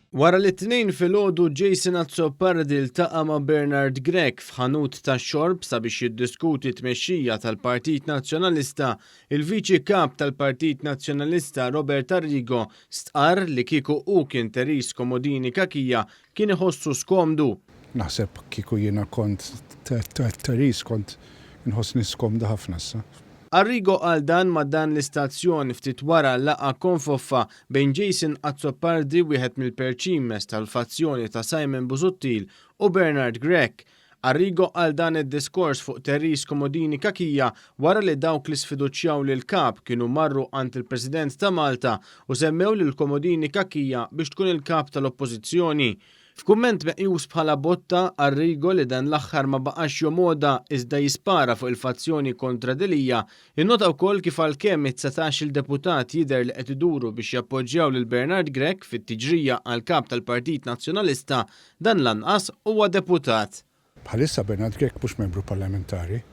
Wara li t-Tnejn filgħodu Jason Azzopardi ltaqa' ma' Bernard Grech f'ħanut tax-xorb sabiex jiddiskuti t-tmexxija tal-Partit Nazzjonalista, il-Viċi Kap tal-Partit Nazzjonalista Robert Arrigo stqarr li kieku hu kien Therese Comodini Cachia kien iħossu skomdu. Naħseb kieku jiena kont Therese kont inħossni skomda ħafna issa. Arrigo qal dan ma' dan l-istazzjon ftit wara laqgħa konfoffa bejn Jason Azzopardi, wieħed mill-perċimes tal-fazzjoni ta' Simon Busuttil, u Bernard Grech. Arrigo qal dan id-diskors fuq Therese Comodini Cachia wara li dawk li sfiduċjaw lill-Kap kienu marru għand il-President ta' Malta u semmew lil Comodini Cachia biex tkun il-Kap tal-Oppożizzjoni. F'kumment meqjus bħala botta, Arrigo li dan l-aħħar ma baqax jomgħodha iżda jispara fuq il-fazzjoni kontra Delia, innota wkoll kif għalkemm it-dsatax-il deputat jidher li qed iduru biex jappoġġjaw lil Bernard Grech fit-tiġrija għal Kap tal-Partit Nazzjonalista, dan lanqas huwa deputat. Bħalissa Bernard Grech mhux membru parlamentari.